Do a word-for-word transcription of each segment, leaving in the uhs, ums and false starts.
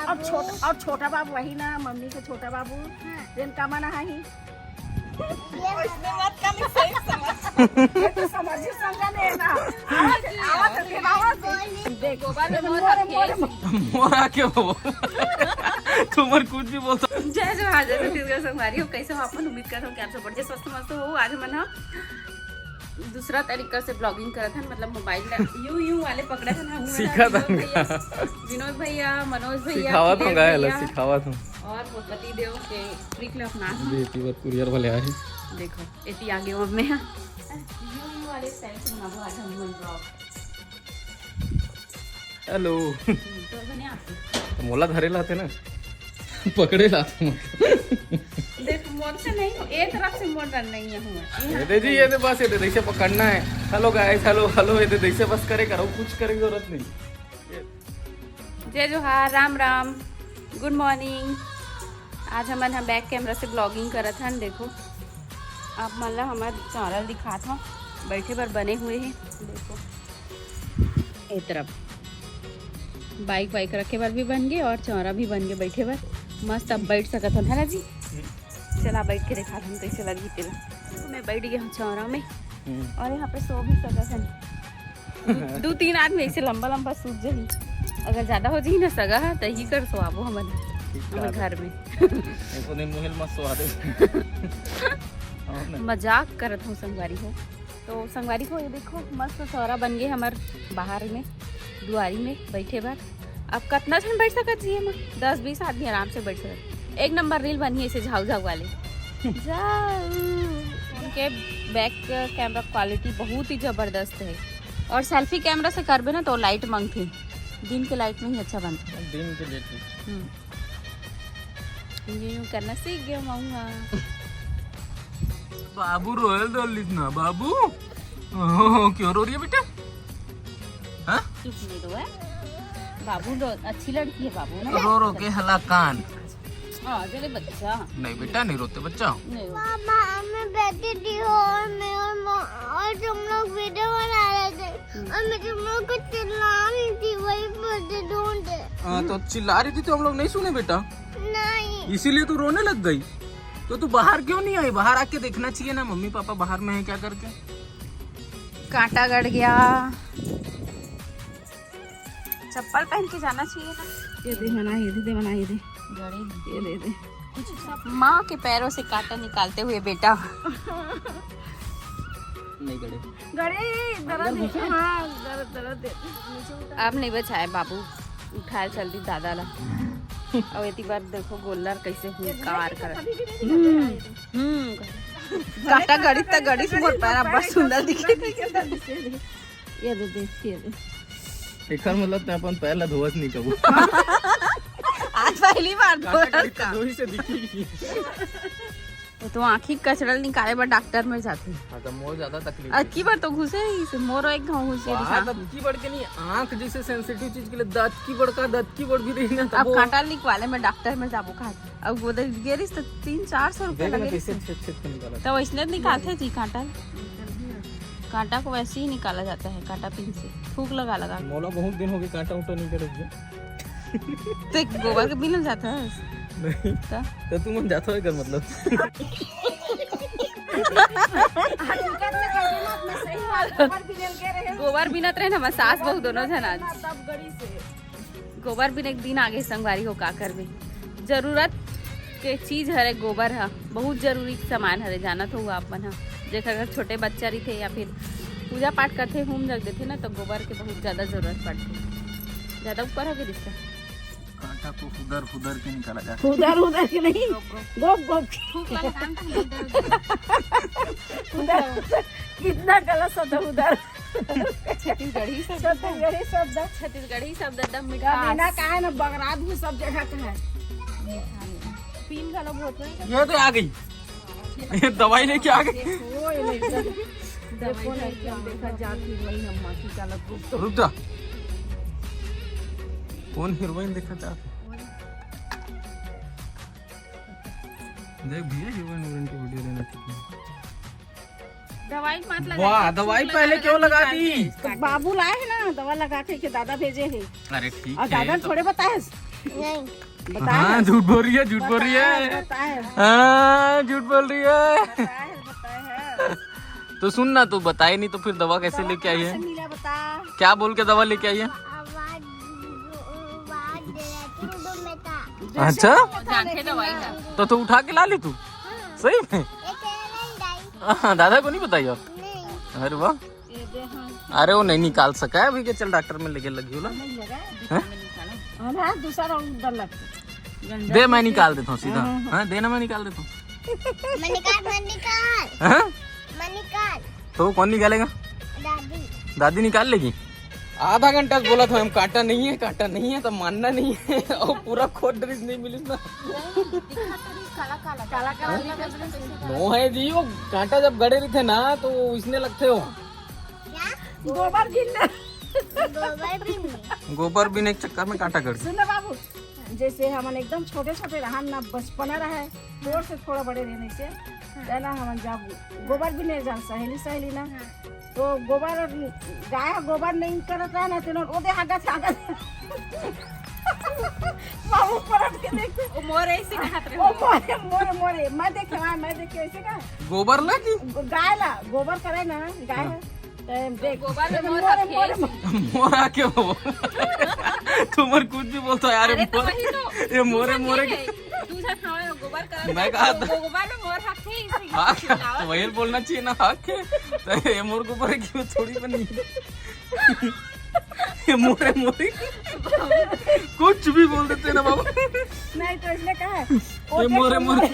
और छोटा, और छोटा बाबू वही ना, मम्मी के छोटा बाबू, जेन का मना है ही। वैसने मत कर, सही समझ। ये तो समझ ही समझा नहीं है ना। आवत, आवत, देख, आवत, देख। गोबर में मोर मोर, हाथ मोर, मोर। मोर आके हो। तुमर कुछ भी बोलता। जय जोहार, जय छत्तीसगढ़ संगवारी हो, कैसे हो आप मन? उम्मीद करत हूँ कि आप सब बढ़िया स्वस्थ मस्त हो। आज हमन ह दूसरा तरीका से vlogging करत हन, मतलब मोबाइल ला यूं यूं वाले पकड़त हन। हम सीखत हन विनोद भैया, विनोद भैया, मनोज भैया, सिखावत हूँ, अखिलेश गाय ला भैया सिखावत हूँ। और वो पति देव के ट्रिक ला अपनात हन। बेटी बर कुरियर वाले आए हैं। देखो, एती आगे अब मैं यूं यूं वाले स्टाइल से बनाबो आज हम लोग vlog। हेलो। हम्म, तोर बने आते। तो मोला धरे लाते ना। पकड़े लाते मतलब। देख, मोर से नहीं हो, ए तरफ से मोर डर नहीं है हुआ। ये दे जी, ये दे बस, ये दे, ऐसे पकड़ना है। हेलो गाइस, हेलो, हेलो, ये दे, ऐसे बस करे करो, कुछ करे की जरूरत नहीं। जय जोहार, राम राम, गुड मॉर्निंग। आज हमन ह बैक कैमरा से vlogging करत हन। देखो, आप मन ला हमर चौरा दिखात हव, बैठे बर बने हुए हे। देखो, ए तरफ बाइक वाइक रखे बर भी बन गे और चौरा भी बन गे बैठे बर। मस्त अब बैठ सकत हन, है ना जी? चला, बैठ के देखा हम कैसे लगही तेला। तो मैं बैठ गया हूँ चौरा में हम्म। और यहाँ पे सो भी सकत हन। दू, दू तीन आदमी ऐसे लंबा लंबा सूत जाही। अगर ज्यादा हो जाही ना सगा, तो ही कर सोआबो हमन, ठीक हमर बात है। घर में। एको दिन मुहिल मत सोआ दे। और ना। मजाक करत हूँ संगवारी हो। तो संगवारी हो, ये देखो, मस्त सौरा बन गए हमर बाहर में, दुआरी में बैठे बर। अब कतना झन बैठ सकत जी एमा? दस बीस आदमी आराम से बैठ सकत। एक नंबर रील बनही ऐसे झाऊ झाऊ वाले। झाऊ। उनके बैक कैमरा क्वालिटी बहुत ही जबरदस्त है, और सेल्फी कैमरा से करबे ना तो लाइट मांगथे, दिन के लाइट में ही अच्छा बनता है। दिन के लिए ठीक। हम्म। ये यूं करना सीख गया मऊआ। बाबू रोयल डोलिस ना बाबू। ओह, क्यों रो रही है बेटा? हाँ? चुप नहीं रो है। बाबू रो, अच्छी लड़की है बाबू ना। रो रो के हला कान। हाँ, चले बच्चा। नहीं बेटा, नहीं रोते बच्चा। नहीं रो। पापा, मैं बैठी थी और मैं और मो-, और तुम लोग वीडियो बना रहे थे। हम्म। और मैं तुम लोग को चिल्ला रही थी, वही पर ढूंढे। हाँ, तो चिल्ला रही थी तो हम लोग नहीं सुने बेटा। नहीं। इसीलिए तू रोने लग गई। तो तू बाहर क्यों नहीं आई? बाहर आके देखना चाहिए ना, मम्मी पापा बाहर में है क्या करके। कांटा गड़ गया। चप्पल पहन के जाना चाहिए ना। ये दे मना, ये दे, दे मना, ये दे। गड़े। ये दे दे। माँ के पैरों से कांटा निकालते हुए बेटा। नहीं गड़े। गड़े, दर्द अंदर है। घुसे? हाँ, दर्द, दर्द है। अब नहीं बचाए बाबू, उठाए चल दी दादा ला। और एती बार देखो गोल्लर कैसे हुंकार करत। हम्म, हम्म। कांटा गड़ी त गड़ी, मोर पैर अब्बड़ सुंदर दिखे। ये दे, देख, ये दे। एकर मतलब तैं अपन पैर ला धोवत नहीं कबू। आज पहली बार धोवत का। धोई से दिखी। वो तो आँखी कचरा निकाले बर डॉक्टर में जाथे। हाँ, तो मोर ज्यादा तकलीफ है। अतकी बार तो घुसे ही से, मोरो एक घाव घुसे ही बाहर था। तब की बढ़ के नहीं, आँख जैसे सेंसिटिव चीज के लिए दत की बढ़ का, दत की बढ़ भी रही ना, तब अब वो कांटा निकवाले में डॉक्टर में जाबो कहा। अब वो दे गेरिस तो तीन चार सौ रुपया देख ना, लगे। कैसे छेद छेद के निकाला। तो वैसने निकालते जी कांटा। कांटा को वैसे ही निकाला जाता है, कांटा पिन से फूक लगा लगा। मोला बहुत दिन हो गए कांटा उंटा नहीं करे जी। तो एक गोबर के बिनल जाता है। नहीं। तो? तो तुम जाता है कर मतलब। हकीकत में कहे ना, अपना सही बात, गोबर बिनल के रहे। गोबर बिनत रहे ना, हमार सास बहू दोनों जना। तब गड़ी से। गोबर बिने के दिन आगे संगवारी हो, का करबे? जरूरत के चीज हरे गोबर ह, बहुत जरूरी सामान हरे। जानत हो आप मन ह, जेकर घर छोटे बच्चा रहिथे या फिर पूजा पाठ करथे, होम जग देथे ना, तो गोबर के बहुत ज्यादा जरूरत पड़थे। ज्यादा ऊपर हो गए रिश्ता। कांटा को हुदर हुदर के निकाला जाता है। हुदर हुदर के नहीं, गोप गोप। फूक वाला काम तो हुदर हुदर। हुदर, कितना गलत शब्द है हुदर। छत्तीसगढ़ी शब्द है। छत्तीसगढ़ी शब्द है। छत्तीसगढ़ी शब्द एकदम मिठास। कमीना का है ना, बगरात भी सब जगह का है। पीन घलो बहुत है। ये तो आ गई। ये दवाई लेके आ गई। ओ, ये ले जा। दवाई लेके हम देखा जात हीरोइन अम्मा की काला कुछ तो। रुक जा। कौन हीरोइन देखा जात? देख भैया, हीरोइन हीरोइन की वीडियो लेना ठीक है। दवाई मत लगा वाह, के दवाई फूक पहले लगा क्यों लगा लगा दी? के तो बाबू लाए है ना, दवा लगा के, के दादा भेजे है। अरे ठीक और है, दादा तो थोड़े बताए। नहीं। बताए हाँ, है? झूठ बोल रही है, झूठ बोल रही बताए है, है। बताए है। हाँ, झूठ बोल रही है। बताए है, बताए है। तो सुन ना, तू बताए नहीं तो फिर दवा कैसे लेके आई है? मिला बता। क्या बोल के दवा लेके आई है? आवाज, आवाज दे रहा, तुम दो में था। अच्छा? जानते दवाई है। तो तू उठा के ला ली तू? सही में? हाँ, दादा को नहीं बताई आप? नहीं। अरे वाह। अरे वो नहीं निकाल सका है अभी के, चल डॉक्टर में लेके लगी हो ना। नहीं लगा है। हैं? हाँ ना, दूसरा डर लगता है। दे, मैं निकाल देता हूँ सीधा। हाँ, हाँ। हाँ, दे ना, मैं निकाल देता हूँ। मैं निकाल, मैं निकाल। हाँ? मैं निकाल। तो कौन निकालेगा? दादी। दादी निकाल लेगी। आधा घंटा से बोला था हम, कांटा नहीं है, कांटा नहीं है, तो मानना नहीं है। और पूरा खोद डरिस नहीं मिलिस ना। काला काला। काला काला। नो है जी, वो कांटा जब गड़े रहिथे ना तो वो इसने लगथे हो। क्या? गोबर बिनने। गोबर बिनने। गोबर बिनने के चक्कर में कांटा गड़ गया। सुन ना बाबू, जैसे हमन एकदम छोटे छोटे रहन ना, बचपना रहे, तोर से थोड़ा बड़े रहने से, हाँ। पहला हमन जब गोबर बिनने जान सहेली सहेली ना, हाँ। तो गोबर, गाय ह गोबर नहीं करत रहे ना, तेनो ओदे हागत हागत। बाबू पलट के देखते। ओ मोरे ऐसे कहत रहे। ओ मोरे, मोरे, मोरे, मैं देखे, हाँ, मैं देखे ऐसे कहा। गोबर ला की? गाय ला, गोबर करे ना, गाय हाँ। ह। ते देख, गोबर में मोरे, मोर मोरे, हक है। मोर हक है वो। तुमर कुछ भी बोलता है यार, अरे तो मोर, वही तो। ये मोरे, दूसरा मोरे। चीज है। दूसरा खावे में गोबर करत मैं है, कहा तो था। गोबर में मोर हक है, इसे हाँ, खिलाओ। तो वही बोलना चाहिए ना, हक है। तो ये मोर गोबर है कि वो थोड़ी बनी। ये मोरे, मोरे। कुछ भी बोल देते हैं ना बाबू। नहीं तो इसने कहा है, ये मोरे, मोरे।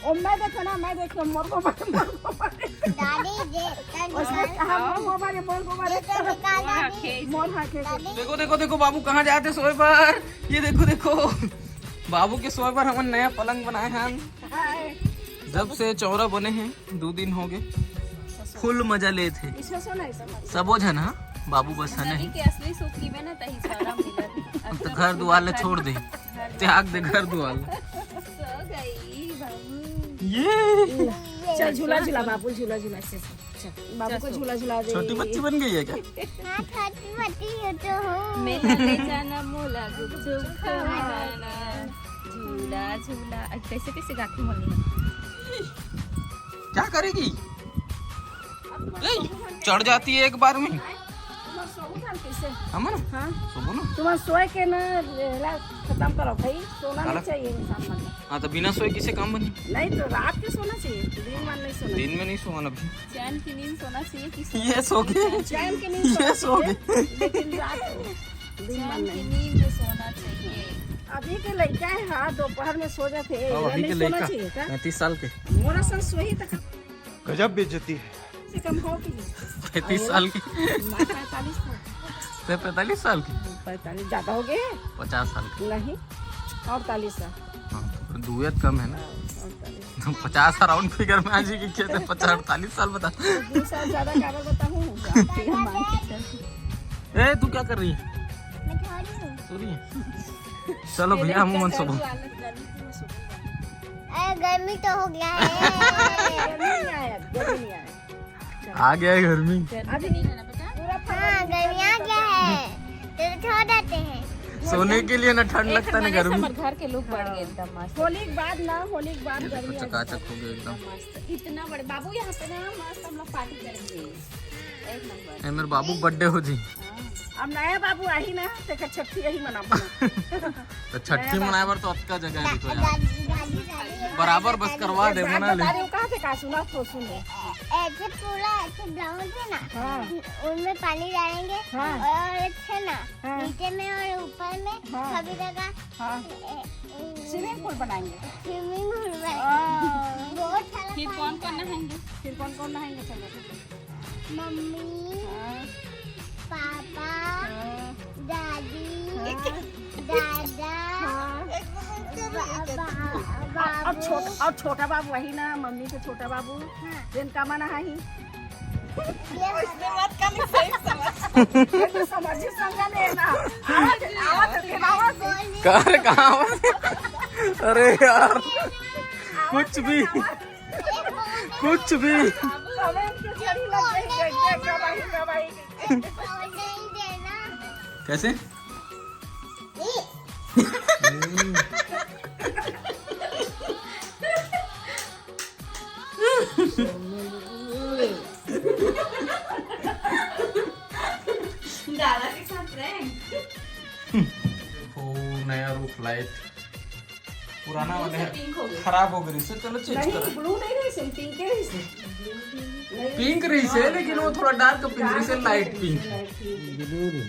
ओ, मैं देखो ना, मैं देखो, मोर गोबर, मोर गोबर। दादी, दे, उसने कहा, मोर गोबर है, मोर गोबर है। ये तो निकाल, दादी। मोर हक है। दादी। देखो, देखो, देखो, बाबू कहाँ जाते सोए पर। ये देखो, देखो, बाबू के सोए पर हमन नया पलंग बनाए हैं। हाय। जब से चौरा बने हैं, दू दिन हो गए, फुल मजा लेत हे। इसमें सोना है, सब। सबो झन, हाँ? बाबू बस हने। जिंदगी के असली सुख की में ना तही सारा मिलत। अब तो घर दुआर ले छोड़ दे। घर त्याग दे घर दुआर ले। सो गई बाबू। ये। चल झूला झूला बाबू, झूला झूला से। चल, बाबू को चल, झूला झूला दे। छोटी बच्ची बन गई है क्या? हाँ, छोटी बच्ची हो तो हूँ। मेला ले जाना मोला गुपचुप खवाना। झूला झूला। अ, कैसे कैसे गाती होनी है? क्या करेगी? ए, चढ़ जाती है एक बार में। हम ना? हाँ। सोबो ना? तुम्हारा सोए के ना, एला खत्म करो भाई, सोना काला? नहीं चाहिए इंसान मन में। हाँ, तो बिना सोए किसे काम बनी? नहीं, तो रात के सोना चाहिए, दिन में नहीं सोना। दिन में नहीं सोना अभी। चैन की नींद सोना चाहिए कि ये सो गए। चैन की नींद ये सोना सो चाहिए, गए। लेकिन रात को, दिन में चैन की नहीं। नींद सोना चाहिए। अभी के लड़का है, हाँ, दोपहर में सो जाते हैं, हाँ, ये अभी नहीं के सोना लड़का, चाहिए क्या? पैंतीस साल के। मोरा सन सोही तक गजब बेइज्जती है। से कम हो कि नहीं? पैंतीस साल की। मैं पैंतालीस था। ते पैंतालीस साल की? पैंतालीस ज्यादा हो गए? पचास साल की। नहीं, अड़तालीस साल। हाँ, तो दुए तो कम है ना। हाँ, अड़तालीस। तो पचास राउंड फिगर में आ जाएगी क्या? तो पचास, अड़तालीस साल बता। दो साल ज्यादा काबर बताऊं? ए, तू क्या कर रही है? मैं खा रही हूँ। सो रही है? चलो भैया, हम मन सोबो। ए, गर्मी तो हो गया है। गर्मी नहीं आया, गर्मी नहीं आया। आ गया है गर्मी। अभी पूरा हाँ, गर्मी आ गया है। तो छोड़ देते हैं। सोने के लिए ना ठंड लगता ना गर्मी। घर के लोग बढ़ गए एकदम मस्त। होली के बाद ना, होली के बाद ये देखो, गर्मी आ गई। चकाचक हो गया एकदम। मस्त। इतना बड़े बाबू यहाँ पे ना मस्त हम लोग पार्टी करेंगे। एक नंबर। ए, मेरे बाबू बर्थडे हो जी। हाँ। अब नया बाबू आही ना, तेकर छट्ठी यही मनाबो। तो छट्ठी मनाए बर तो अतका जगह है, देखो यार। दादी, दादी, दादी, बराबर बस करवा दे, मना ले। बता रही हूँ, कहाँ से कहाँ सुना तो सुन ले। ऐसे पूरा ऐसे ब्लाउज है ना, हाँ। उनमें पानी डालेंगे हाँ। और अच्छे ना, हाँ। नीचे में और ऊपर में हाँ। सभी जगह हाँ। ए, ए, स्विमिंग पूल बनाएंगे। स्विमिंग पूल बनाएंगे। हाँ। बहुत सारा फिर पानी कौन कौन डालेंगे। नहाएंगे? फिर कौन कौन नहाएंगे? चलो। मम्मी, हाँ। पापा, हाँ। दादी, हाँ। दादा, हाँ। बा-, बा-, अब, अब बाबू। छोट-, अब छोटा बाबू वही ना, मम्मी के छोटा बाबू, हाँ। जिनका मन है ही। ये इसने बात का नहीं सही समझ। ये तो समझ ही समझा नहीं है ना। आवाज, आवाज, आवाज। कहाँ रे, कहाँ आवाज? अरे यार, कुछ भी। कुछ भी। कैसे? दादा के साथ प्रैंक। वो नया रूफ लाइट, पुराना वो वाला सेटिंग हो गई। खराब हो गई, इसे चलो चेंज नहीं, करो। ब्लू नहीं रही से, पिंक रही से। पिंक रही से, लेकिन वो थोड़ा डार्क पिंक रही से, light pink. Light pink. Blue रही।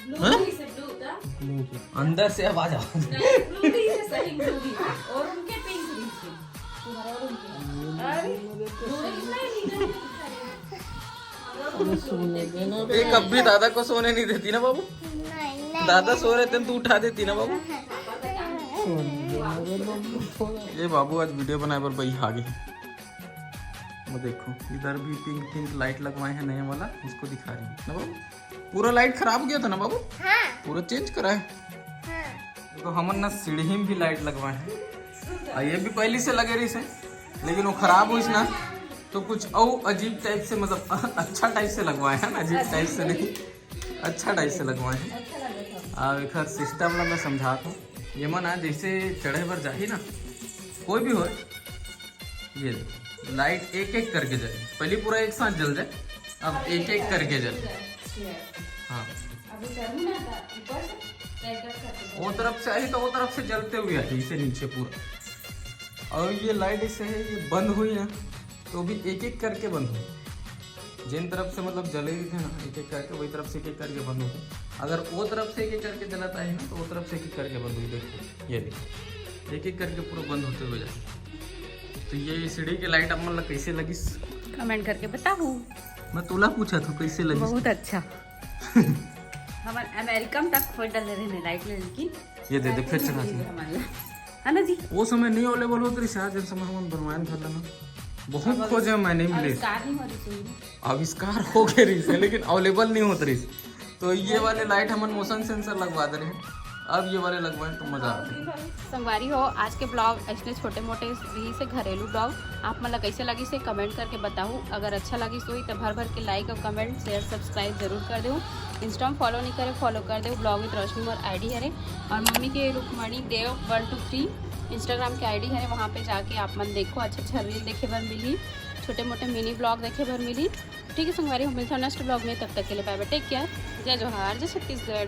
ब्लू हाँ? रही से, ब्लू था। ब्लू से। अंदर से आवाज आ नहीं, ब्लू रही से, सही ब्लू रही। और उनके पिंक रही से। तुम्हारा और उनके। अरे, ब्लू रही से नहीं, नहीं, नहीं, नहीं। एक अब भी दादा को सोने नहीं देती ना बाबू। नहीं, नहीं। दादा सो रहे थे, तू उठा देती ना बाबू। सोने दे, मगर मम्मी थोड़ा ये बाबू आज वीडियो बनाए पर भाई आ गए। वो देखो, इधर भी पिंक पिंक लाइट लगवाए हैं नया वाला, उसको दिखा रही हूँ ना बाबू। पूरा लाइट खराब हो गया था ना बाबू, हाँ, पूरा चेंज करा है। हाँ। देखो, हमन ना सीढ़ी में भी लाइट लगवाए हैं, और ये भी पहले से लगे रही से, लेकिन वो खराब हुई ना, तो कुछ और अजीब टाइप से, मतलब अच्छा टाइप से लगवाए हैं ना, अजीब टाइप से नहीं, अच्छा टाइप से लगवाए हैं। अब एक सिस्टम ला मैं समझाता हूँ। ये मन आज जैसे चढ़े बर जाही ना, कोई भी हो, ये देखो, लाइट एक एक करके जले। पहले पूरा एक साथ जल जाए, अब एक एक करके जले। हाँ, अभी गर्मी ना था, ऊपर से ट्राई कर सकते हैं। वो तरफ से आई तो वो तरफ से जलते हुए आई इसे नीचे पूरा। और ये लाइट ऐसे है, ये बंद हुई ना, तो भी एक एक करके बंद हुई। जिन तरफ से मतलब जले रही थे ना, एक एक करके, वही तरफ से एक एक करके बंद होते। अगर वो तरफ से एक एक करके जलाता है ना, तो वो तरफ से एक एक करके बंद हुई। देखो, ये देखो, एक एक करके पूरा बंद होते हुए जाए। तो ये सीढ़ी की लाइट आप मतलब कैसे लगिस? कमेंट करके बताओ। मैं तोला पूछा था कैसे लगिस। बहुत अच्छा। हमर अमेरिका में तक खोज डाले रहे लाइट ले, लेकिन ये दे दे, फिर चढ़ा दे। हमारे, है ना जी? वो समय नहीं अवेलेबल होत रही, आज समय हम बनवाए घर लेना, बहुत खोजे, मैं नहीं मिले। आविष्कार नहीं हो रही थी। आविष्कार हो गए रही से, लेकिन अवेलेबल नहीं होत रही। तो ये वाले लाइट हमन मोशन सेंसर लगवा दे रहे हैं, अब ये वाले लगवाए तो मजा आता है। संगवारी हो, आज के ब्लॉग ऐसे छोटे मोटे रही से, घरेलू ब्लॉग आप मन ला कैसे लगी से कमेंट करके बताओ। अगर अच्छा लगी सोई तो भर भर के लाइक और कमेंट, शेयर, सब्सक्राइब जरूर कर दो। इंस्टा में फॉलो नहीं करे, फॉलो कर दो, ब्लॉग विद रोशनी मोर आईडी हरे। और मम्मी के रुक्मणी देव वन टू थ्री इंस्टाग्राम के आईडी हरे, वहाँ पे जाके आप मन देखो, अच्छा अच्छा रील देखे बर मिली, छोटे मोटे मिनी ब्लॉग देखे बर मिली। ठीक है संगवारी, हम मिलते हैं नेक्स्ट ब्लॉग में, तब तक के लिए बाय बाय, टेक केयर, जय जोहार, जय छत्तीसगढ़।